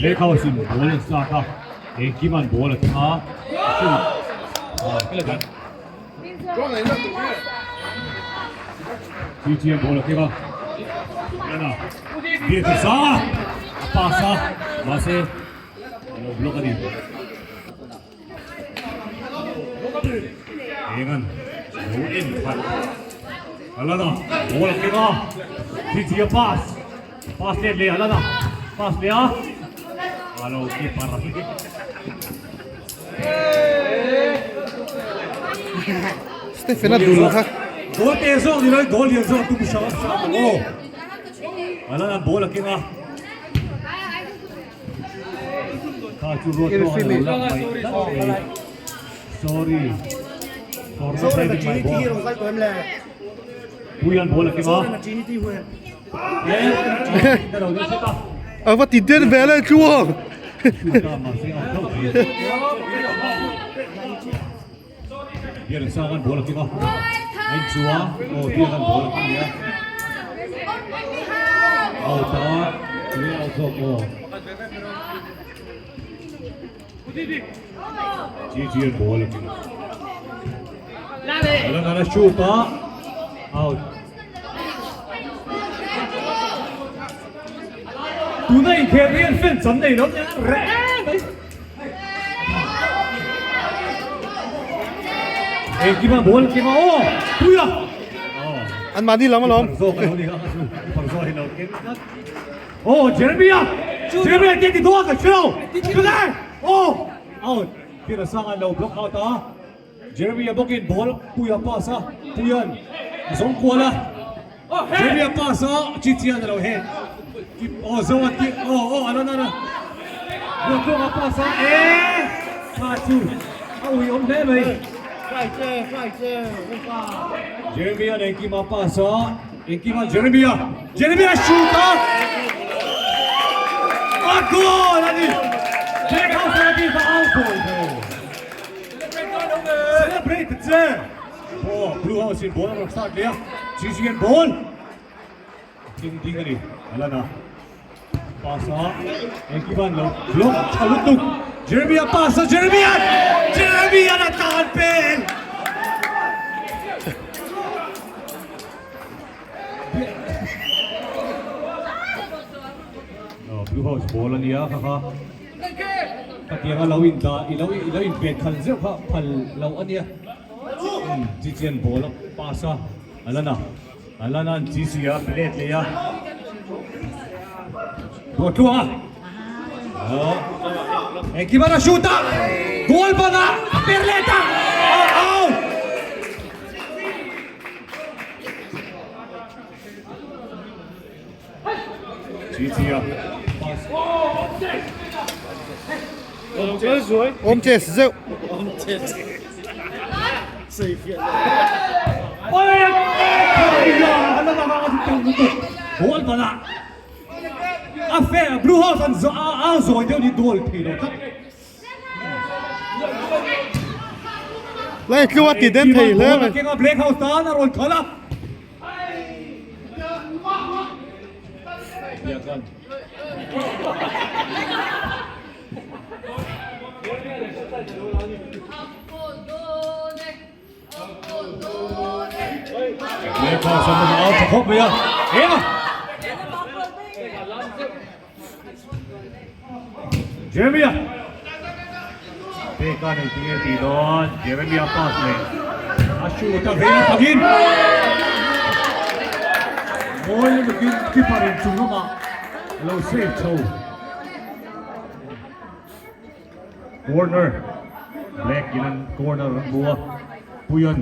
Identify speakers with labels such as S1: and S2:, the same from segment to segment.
S1: Black House in ball an start a, Engkima'n ball a thleng a, shoot. Chichian ball a keng a, Lana biak a sa a, a pass a, mahse a lo block a ni. Engan lo en khalh Alana ball a keng a, Chichia pass, pass let leh Alana, pass leh a, a lo keeper.
S2: Stephen a dul kha.
S1: Goal te zawk ni lo goal lian zawk tum hrang hrang aw. Alana ball a keng a. Kha chu ruat pawh a lo lak mai tlat mai. Sorry for not having my ball. Puian ball a keng a.
S2: A va ti den ve le tluang.
S1: Biak sang an ball a keng a. A inchua aw biak an ball a keng leh a. Out a tui out zawk aw. GG an ball a keng a. Alan an a shoot a. Out. Tuna inkhel hian fans an nei lo reng mai. Engkima ball kima aw puia.
S2: An mahni lam alawm.
S1: Zawk alo ni a chu kipar zawk hi lo ken tlat. Oh Jeremia Jeremia te ti dawn ka hrelo. Tunai oh out Peter Sanga lo block out a. Jeremia bawkin ball Puia pass a Puian a zawng kual a. Jeremia pass a Chichian a lo head. Oh zo a ti oh oh a la na. Ruatluanga pass a e kha chu a ui awm hle mai. Jeremia nen Kima pass a Engkima Jeremia Jeremia shoot a a goal a ni. Jack House a ti va out goal. Celebrate che. Oh Blue House in ball a rawn start leh a GG an ball. Ding ding a ni a lan a. Pass a Engkiman lo block tha lutuk. Jeremia pass a Jeremia Jeremia a tan pen. Oh, Blue House ball a nia kha kha. Khatianga lo in dah i lo i lo in pet khal zeuh kha phal lo a nia. Chichian ball a pass a Alana Alana an chi si a plate leh a. Ruatluanga. Oh. Engkimana shoot a. Goal bana a per let a. Out.
S2: Awm che si zeuh.
S1: A fe Blue House an a zawi deuh ni goal thei lo tlat.
S2: Lai tluang a ti den thei hle mai.
S1: Black House tan a rawn khalh a. Jeremia Peka nei tinge ti dawn Jeremia pass leh a shoot a veng takin mawi lutukin keeper in chung lamah a lo save chho corner black in an corner an bu a Puian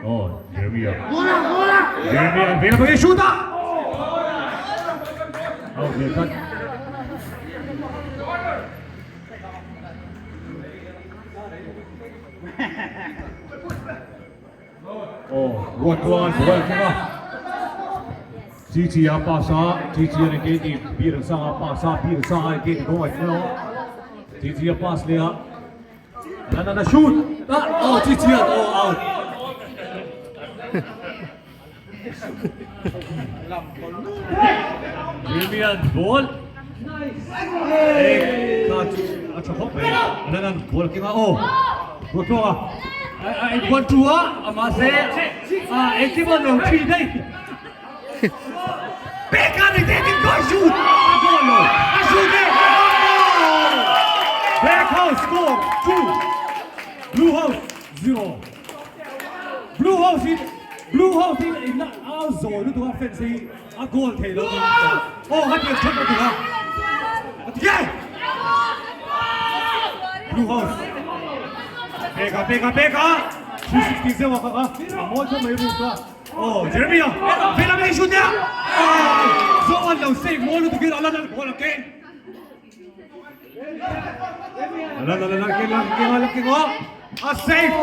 S1: oh Jeremia Jeremia an veng takin shoot a out leh tlat. Aw, ruat chuan buai a thleng a. Chichi a pass a, Chichi a ni te ti bir an sang a pass a, bir sang a ni te ti kawng a thleng a. Chichi a pass leh a. Na na na shoot! Ah, oh Chichi a oh out. Jeremy an ball. Kha chu a tha khawp mai. Alan an ball keng a aw. Ball tluang a. A inkual tu a mahse a engkim a lo thi daih. Peka ni te tin goal shoot a goal lo. A shoot e. A goal. Black House score 2. Blue House 0. Blue House in Blue House in in a zawi lutuk a fans hi A goal thei lo aw a tiang that a duh a a ti nge Blue House peka peka peka 360 zeuh a kak a a mawi khawp mai room ka aw Jeremy a vela mai shoot a zo an lo save mawi lutuk in a lan an goal a keng Alan alan alan keng keng alan keng a save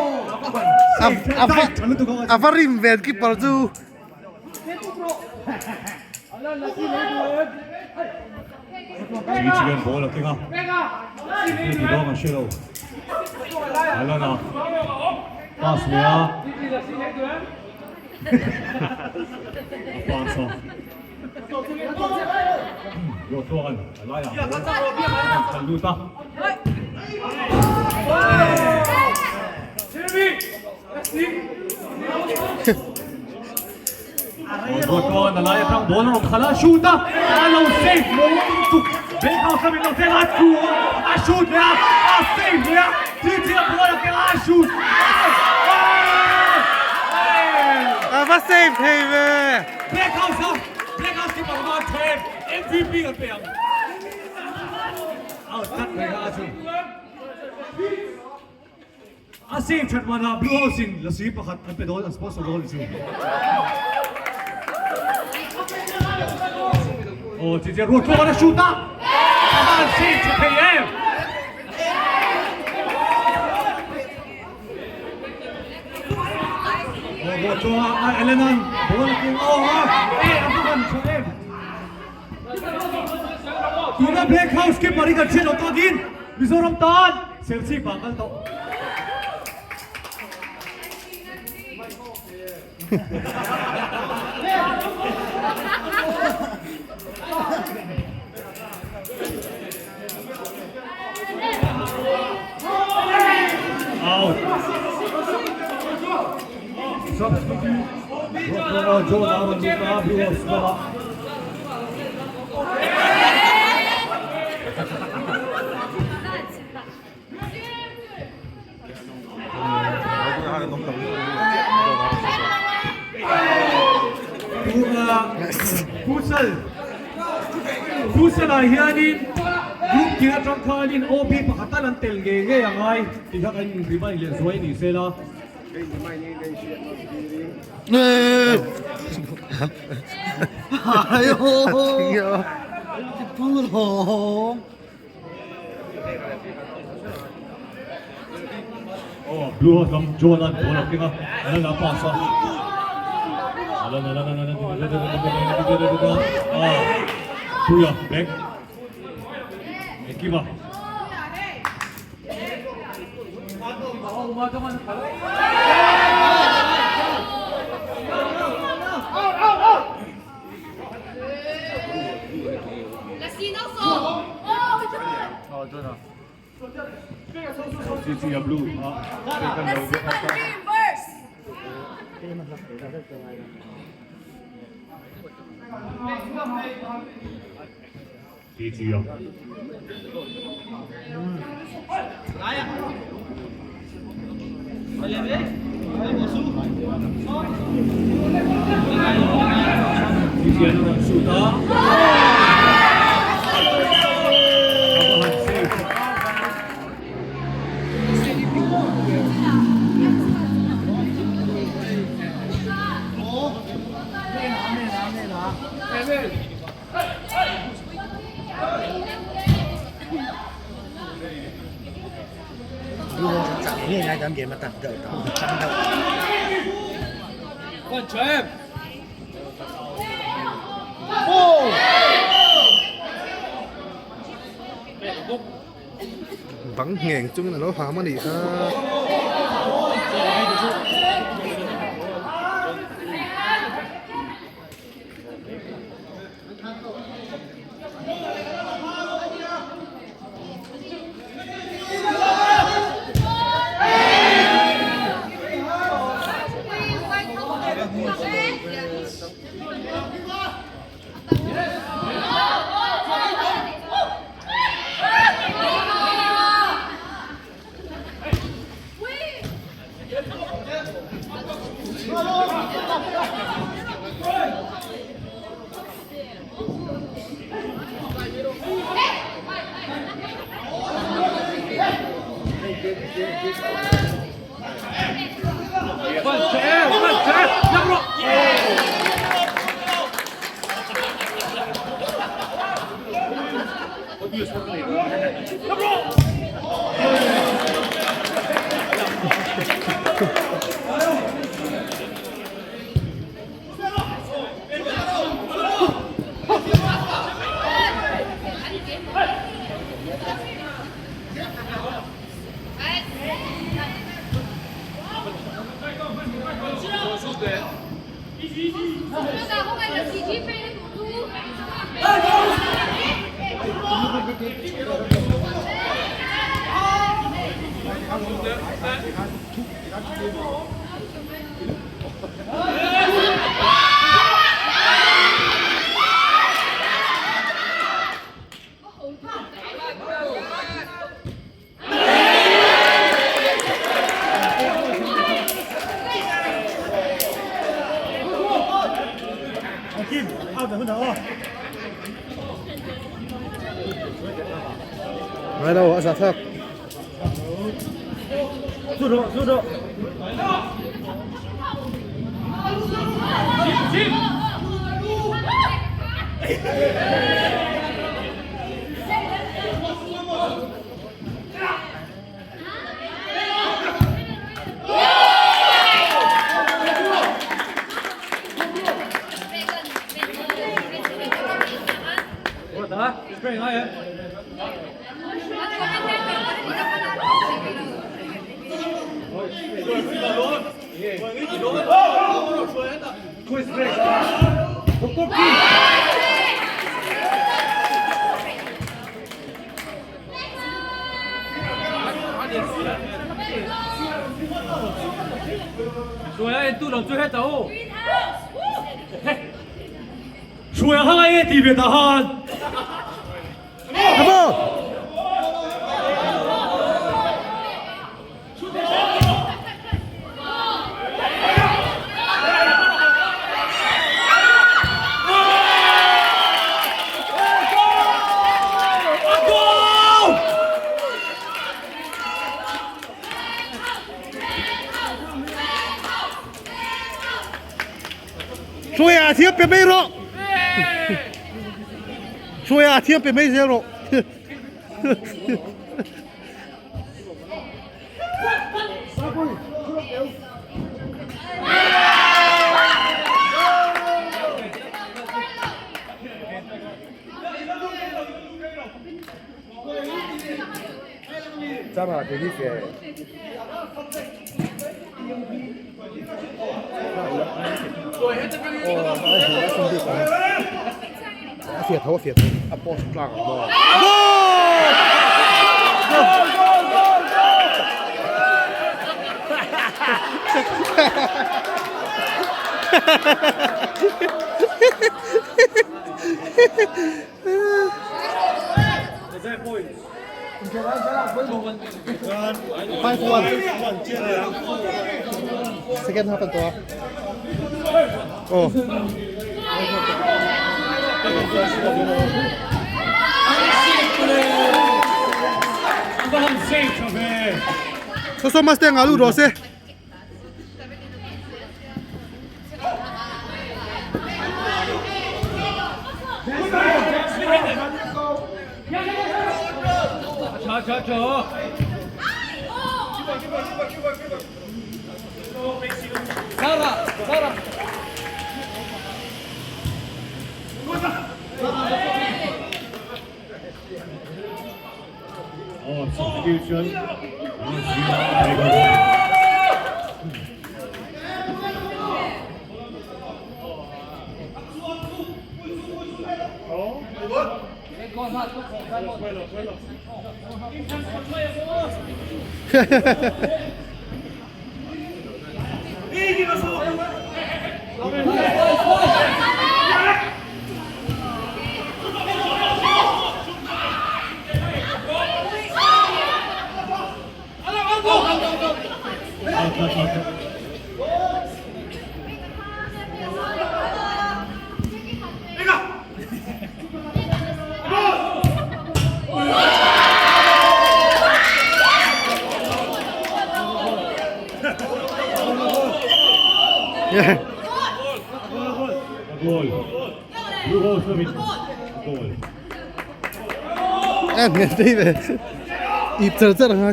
S2: A va rim vel keeper chu.
S1: Chicken ball a keng a ni ti dawng an hre lo Alan a pass leh a a pass a Ruatluanga'n a laiah ball a khalh lut a. Ruatluanga'n a lai atang ball a rawn khalh a, shoot a, a lo save mawi lutuk. Backhouse lamin lo vel a, a tlu a, a shoot leh a, a save leh a, Titi a ball a keng a, a shoot.
S2: A va save thei ve!
S1: Black House a Black House keeper kha a tha em MVP kan pe ang. Out tlat mai kha a chu. A save that manah Blue House in lasi pakhat an pe dawn an sponsor dawn chu. Oh chi chi ruat tluang a shoot a. A van save tha thei em. Tuna Black House keeper hi kan hriat loh takin Mizoram tan Serchhip ah kal tawh. Out. Substitute. Ruatluanga John a rawn lut a, Blue House lamah. Futsal Futsal ah hianin group tin atang khanin OB pakhat tal an tel ngei ngei a ngai tih kha kan remind leh zuai ni se la. Aw blue house lam John an ball a keng a a la pass a a la la la la la a puia back engkim a.
S2: Bang ngheng chungin a lo ham a nih kha. Ngai lo a za thak.
S1: Hruai a hang e ti ve ta han.
S2: Abo.
S1: Goal!
S2: Hruai a thiam pe mai rawh. Hruai a thiam pe mai zel rawh. 5-1. Second half an to a. Oh. So so master nga lu rawh se.
S1: Oh, substitution.
S2: Yeah.
S1: Goal. Blue Horse with goal.
S2: A ngen tei ve. Ip char char anga.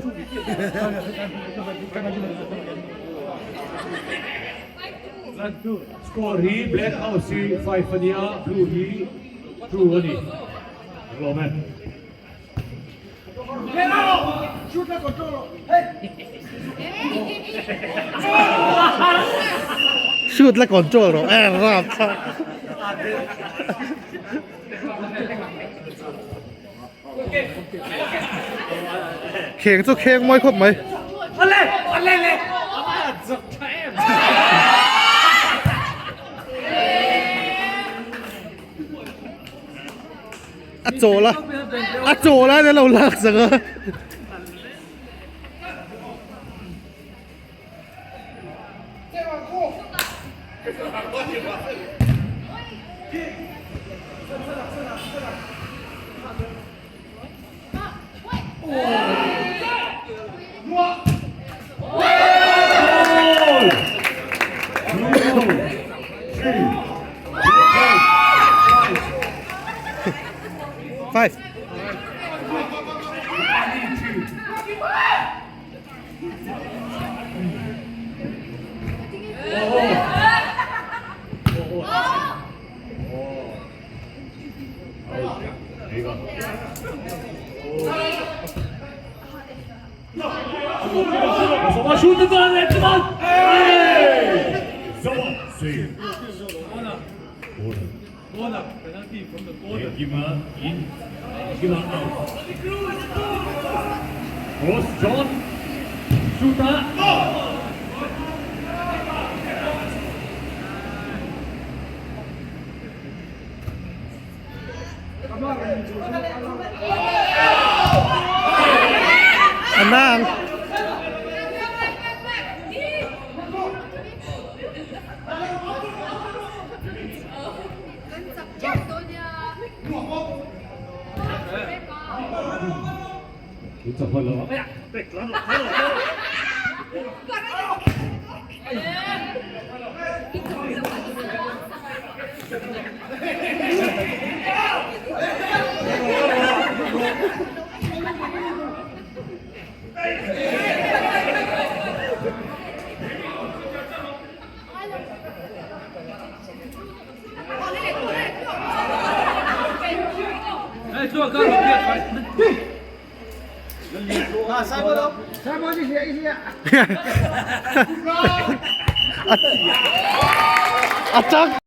S1: Score hi Black House hi 5 ania, Blue hi 2 ani. Lawm e.
S2: Shoot la control rawh eh rap kha. Kheng chu kheng mawi khawp mai. A chawl a a chawl a lo lak sak a. Five. A nang. A chak.